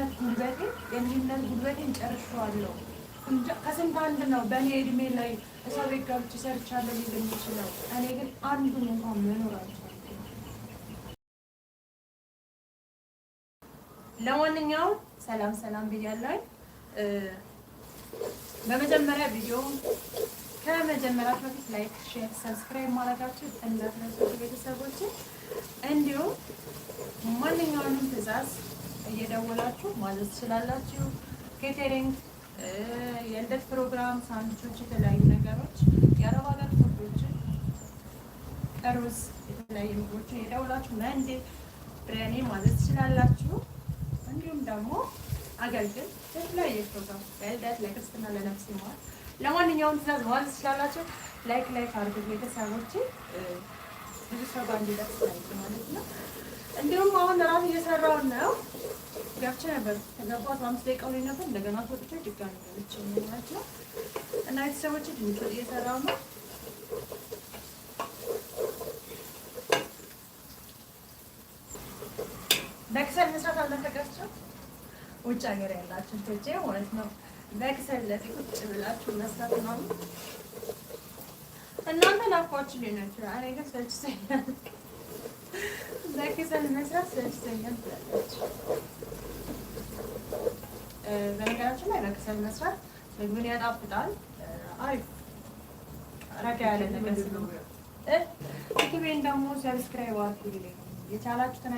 በልጅነት ጉልበቴ የልጅነት ጉልበቴን ጨርሼዋለሁ። ከስንት አንድ ነው በእኔ እድሜ ላይ ሰው ቤት ገብቼ ሰርቻለሁ ሊል የሚችለው። እኔ ግን አንዱን እንኳን መኖር አልቻልኩም። ለማንኛውም ሰላም ሰላም ብያለሁ። በመጀመሪያ ቪዲዮ ከመጀመራችሁ በፊት like፣ share፣ subscribe ማድረጋችሁ እንዳትረሱ ቤተሰቦች። እንዲሁም ማንኛውንም ትዕዛዝ እየደወላችሁ ማለት ትችላላችሁ። Catering፣ የልደት ፕሮግራም፣ ሳንድዊቾች፣ የተለያዩ ነገሮች፣ የአረብ ሀገር food ኦችን፣ ሩዝ፣ የተለያዩ ምግቦችን እየደወላችሁ መንዴ ብሪያኒ ማለት ትችላላችሁ። እንዲሁም ደግሞ አገልግል የተለያየ ፕሮግራም ለልደት፣ ለክርስትና፣ ለነፍስ ይማር ለማንኛውም ትዕዛዝ ማለት ትችላላችሁ። Like like አድርጉ ቤተሰቦች፣ ብዙ ሰው ጋር እንዲደርስ like ማለት ነው። እንዲሁም አሁን እራት እየሰራው ነው። ገብቼ ነበር ከገባሁ 15 ደቂቃ ላይ ነበር። እንደገና ወጥቼ ድጋሚ ገብቼ ማለት ነው። እና ቤተሰቦች ድንች ወጥ እየሰራው ነው። በክሰል መስራት አልናፈቃችሁም? ውጭ ሀገር ያላችሁ እህቶቼ ማለት ነው። በክሰል ለዚህ ቁጭ ብላችሁ መስራት ምናምን እናንተ ናፍቋችሁ ሊሆን ይችላል። እኔ ግን ሰልችቶኛል። በክሰል መስራት ሰልችቶኛል ትላላችሁ። በነገራችን ላይ በክሰል መስራት ምግብን ያጣፍጣል። አሪፍ ረጋ ያለ ነገር ስለሆነ ዩቲዩቤን ደግሞ subscribe አድርጉልኝ። የቻላችሁትን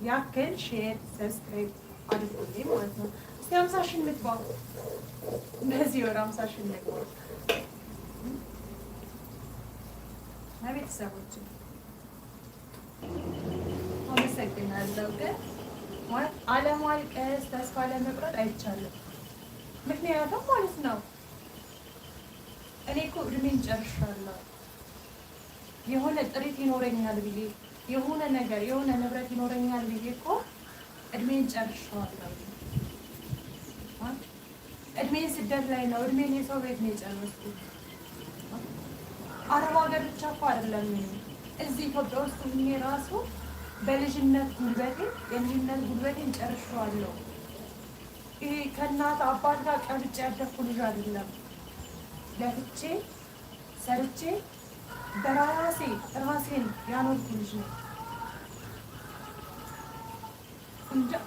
ያክል share፣ subscribe አድርጉልኝ ማለት ነው። እስቲ 50,000 እንግባ፣ በዚህ ወር 50,000 እንግባ። ቤተሰቦች አመሰግናለሁ። ግን ማለት አለማልቀስ ተስፋ ለመቁረጥ አይቻልም። ምክንያቱም ማለት ነው እኔ እኮ እድሜን ጨርሻለሁ። የሆነ ጥሪት ይኖረኛል ብዬ የሆነ ነገር የሆነ ንብረት ይኖረኛል ብዬ እኮ እድሜን ጨርሻለሁ። እድሜን ስደት ላይ ነው። እድሜን የሰው ቤት ነው የጨረስኩት። አረብ ሀገር ብቻ እኮ አይደለም፣ እዚህ ኢትዮጵያ ውስጥ ሁኜ ራሱ በልጅነት ጉልበቴ የልጅነት ጉልበቴን ጨርሼዋለሁ። ይሄ ከእናት አባት ጋር ቀብጬ ያደግኩ ልጅ አይደለም። ለፍቼ ሰርቼ በራሴ ራሴን ያኖርኩ ልጅ ነው።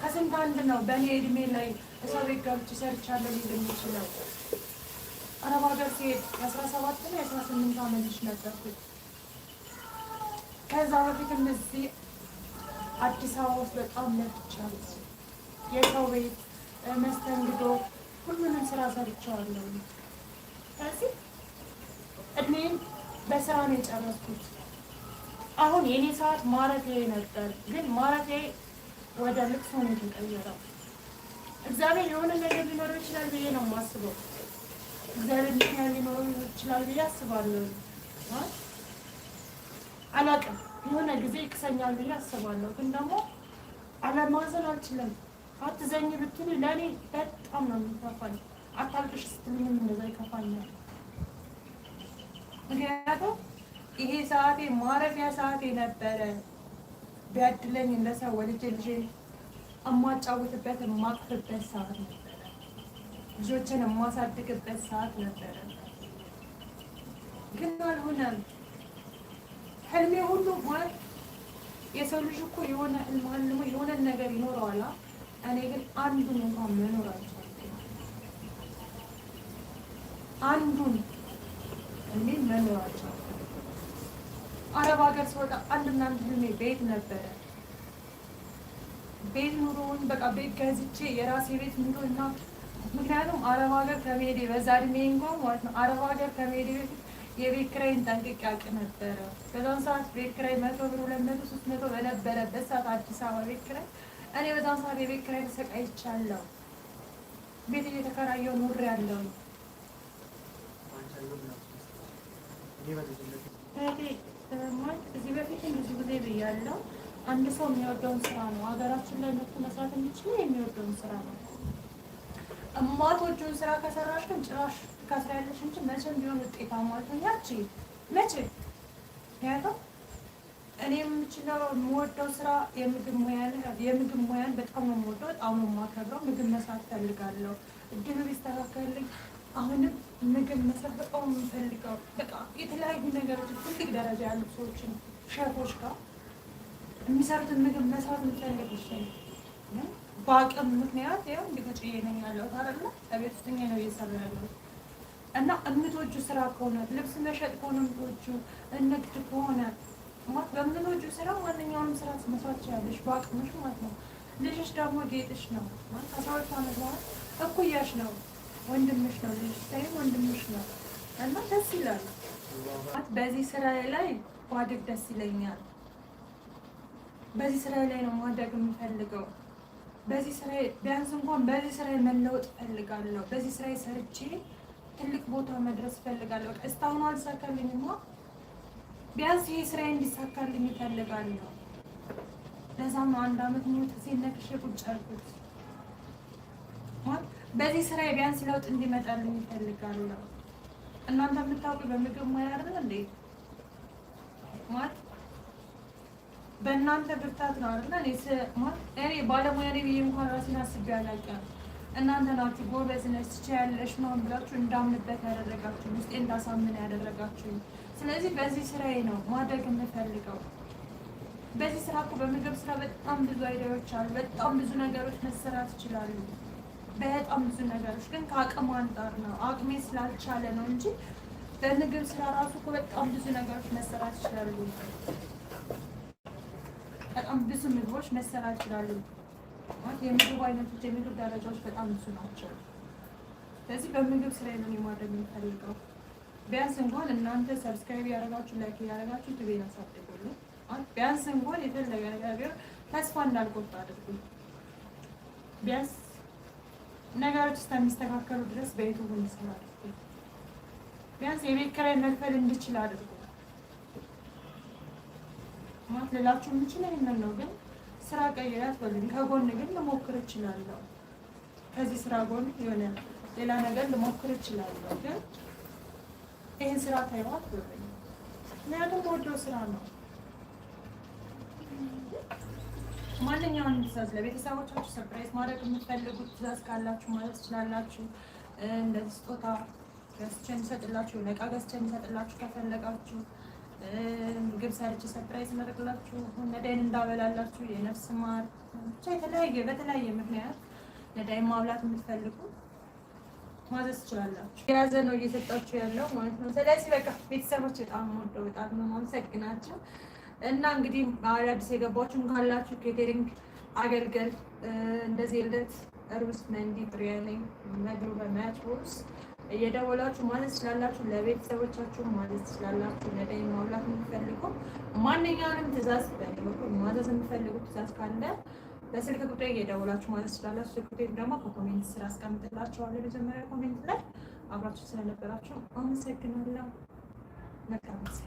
ከስንት አንድ ነው በእኔ እድሜ ላይ ሰው ቤት ገብቼ ሰርቻለሁ ሊል የሚችለው። አረብ ሀገር ሲሄድ የ17 እና የ18 ዓመት ልጅ ነበርኩኝ። ከዛ በፊትም እዚህ አዲስ አበባ ውስጥ በጣም ለፍቻለሁ። የሰው ቤት መስተንግዶ፣ ሁሉንም ስራ ሰርቼዋለሁ። ስለዚህ እድሜን በስራ ነው የጨረስኩት። አሁን የኔ ሰዓት ማረፊያዬ ነበር፣ ግን ማረፊያዬ ወደ ልቅሶ ነው የተቀየረው። እግዚአብሔር የሆነ ነገር ሊኖረው ይችላል ብዬ ነው የማስበው። እግዚአብሔር ምክንያት ሊኖረው ይችላል ብዬ አስባለሁ። አላውቅም፣ የሆነ ጊዜ ይክሰኛል ብዬ አስባለሁ። ግን ደግሞ አለማዘን አልችልም። አትዘኝ ብትሉ ለእኔ በጣም ነው የሚከፋኝ። አታልቅሽ ስትሉኝም እንደዛ ይከፋኛል። ምክንያቱም ይሄ ሰዓቴ ማረፊያ ሰዓቴ ነበረ። ቢያድለኝ እንደሰው ወልጄ ልጄን የማጫውትበት የማቅፍበት ሰዓት ነበረ። ልጆችን የማሳድግበት ሰዓት ነበረ። ግን አልሆነም። ህልሜ ሁሉ ማለት የሰው ልጅ እኮ የሆነ ህልም አልሞ የሆነ ነገር ይኖረዋል። እኔ ግን አንዱን እንኳን መኖር አልቻልኩም። አንዱን ህልሜ መኖር አልቻልኩም። አረብ ሀገር ስወጣ አንድና አንድ ህልሜ ቤት ነበረ። ቤት ኑሮውን በቃ ቤት ገዝቼ የራሴ ቤት ኑሮና ምክንያቱም አረብ ሀገር ከመሄዴ በዛ እድሜ እንኳን ማለት ነው አረብ ሀገር ከመሄዴ በፊት የቤት ኪራይን ጠንቅቄ አውቅ ነበረ። በዛን ሰዓት ቤት ኪራይ 100 ብር፣ 200፣ 300 በነበረበት ሰዓት አዲስ አበባ ቤት ኪራይ እኔ በዛን ሰዓት የቤት ኪራይ ተሰቃይቻለሁ። ቤት እየተከራየሁ ኖሬያለሁ። እዚህ በፊት ብዙ ጊዜ ብያለሁ። አንድ ሰው የሚወደውን ስራ ነው ሀገራችን ላይ መጥቶ መስራት የሚችለው የሚወደውን ስራ ነው። እማትወጂውን ስራ ከሰራሽ ግን ጭራሽ ትከስሪያለሽ እንጂ መቼም ቢሆን ውጤታማ ልትሆኚ አትችይም። መቼም። ምክንያቱም እኔ የምችለው የምወደው ስራ የምግብ ሙያን በጣም ነው የምወደው፣ በጣም ነው የማከብረው። ምግብ መስራት እፈልጋለሁ። እድሉ ቢስተካከልልኝ አሁንም ምግብ መስራት በጣም የምፈልገው በቃ የተለያዩ ነገሮች ትልቅ ደረጃ ያሉ ሰዎችን ሼፎች ጋር የሚሰሩትን ምግብ መስራት የምፈልግ ይችላል። በአቅም ምክንያት ያው እንዲህ ቁጭ ነኝ ያለሁት አይደለ? ቤት ውስጥ ነው እየሰራ ያለሁት እና የምትወጂው ስራ ከሆነ ልብስ መሸጥ ከሆነ የምትወጂው ንግድ ከሆነ ማለት በምትወጂው ስራ ማንኛውንም ስራ መስራት ትችላለሽ፣ በአቅምሽ ማለት ነው። ልጅሽ ደግሞ ጌጥሽ ነው ማለት 12 ዓመት ማለት እኩያሽ ነው፣ ወንድምሽ ነው። ልጅሽ ሳይሆን ወንድምሽ ነው እና ደስ ይላል። በዚህ ስራ ላይ ባድግ ደስ ይለኛል። በዚህ ስራ ላይ ነው ማደግ የምፈልገው። በዚህ ስራ ቢያንስ እንኳን በዚህ ስራ መለወጥ እፈልጋለሁ። በዚህ ስራ ሰርቼ ትልቅ ቦታ መድረስ እፈልጋለሁ። በቃ እስካሁን አልሳካልኝማ፣ ቢያንስ ይሄ ስራ እንዲሳካልኝ እፈልጋለሁ። ለዛም ነው አንድ አመት ሙሉ ጥርሴን ነክሼ ቁጭ ያልኩት። በዚህ ስራ ቢያንስ ለውጥ እንዲመጣልኝ እፈልጋለሁ። እናንተ የምታውቁ በምግብ ሙያ አይደል እንዴ? ማለት በእናንተ ብርታት ነው አይደል? እኔ ባለሙያ ነኝ ብዬ እንኳን ራሴን አስቤ አላውቅም። እናንተ ናችሁ ጎበዝ ነሽ ትችያለሽ ምናምን ብላችሁ እንዳምንበት ያደረጋችሁ፣ ውስጤ እንዳሳምን ያደረጋችሁ። ስለዚህ በዚህ ስራዬ ነው ማደግ የምፈልገው። በዚህ ስራ እኮ በምግብ ስራ በጣም ብዙ idea ዎች አሉ። በጣም ብዙ ነገሮች መሰራት ይችላሉ። በጣም ብዙ ነገሮች ግን ከአቅም አንጻር ነው፣ አቅሜ ስላልቻለ ነው እንጂ በምግብ ስራ ራሱ እኮ በጣም ብዙ ነገሮች መሰራት ይችላሉ። በጣም ብዙ ምግቦች መሰራት ይችላሉ። የምግብ አይነቶች፣ የምግብ ደረጃዎች በጣም ብዙ ናቸው። ስለዚህ በምግብ ስራ ነው ማድረግ የምፈልገው። ቢያንስ እንኳን እናንተ subscribe ያደረጋችሁ like ያደረጋችሁ ዩቲዩቤን አሳድጉልኝ። ቢያንስ እንኳን የፈለገ ነገር ቢሆን ተስፋ እንዳልቆርጥ አድርጉኝ። ቢያንስ ነገሮች እስከሚስተካከሉ ድረስ በዩቲዩብ እንድሰራ አድርጉኝ። ቢያንስ የቤት ኪራይ መክፈል እንድችል አድርጉ። ማለት ልላችሁ የምችለው ይሄንን ነው። ግን ስራ ቀይሬ አትበሉኝ። ከጎን ግን ልሞክር እችላለሁ። ከዚህ ስራ ጎን የሆነ ሌላ ነገር ልሞክር እችላለሁ። ግን ይህን ስራ ተይው አትበሉኝ። ምክንያቱም ወደው ስራ ነው። ማንኛውንም ትዕዛዝ ለቤተሰቦቻችሁ surprise ማድረግ የምትፈልጉት ትዕዛዝ ካላችሁ ማለት ትችላላችሁ። እንደዚህ ስጦታ ገዝቼ እንሰጥላችሁ፣ የሆነ እቃ ገዝቼ እንሰጥላችሁ ከፈለጋችሁ ምግብ ሰርቼ surprise ማድረግላችሁ፣ ነዳይን እንዳበላላችሁ፣ የነፍስ ማር ብቻ የተለያየ በተለያየ ምክንያት ነዳይን ማብላት የምትፈልጉ ማዘዝ ትችላላችሁ። የያዘ ነው እየሰጣችሁ ያለው ማለት ነው። ስለዚህ በቃ ቤተሰቦች በጣም ወደው በጣም ነው የማመሰግናቸው። እና እንግዲህ አዳዲስ የገባችሁም ካላችሁ catering አገልግል እንደዚህ ልደት፣ ሩዝ፣ መንዲ፣ ብሪያኒ፣ መግሉ በመጭቡስ እየደወላችሁ ማለት ትችላላችሁ። ለቤተሰቦቻችሁ ማለት ትችላላችሁ። ነዳይ ማብላት የምትፈልጉ ማንኛውንም ትዕዛዝ በእኔ በኩል ማዘዝ የምትፈልጉ ትዕዛዝ ካለ በስልክ ቁጥሬ እየደወላችሁ ማለት ትችላላችሁ። ስልክ ቁጥሬ ደግሞ ከ comment ስር አስቀምጥላችኋለሁ። መጀመሪያ comment ላይ አብራችሁ ስለነበራችሁ አመሰግናለሁ። መልካም ጊዜ።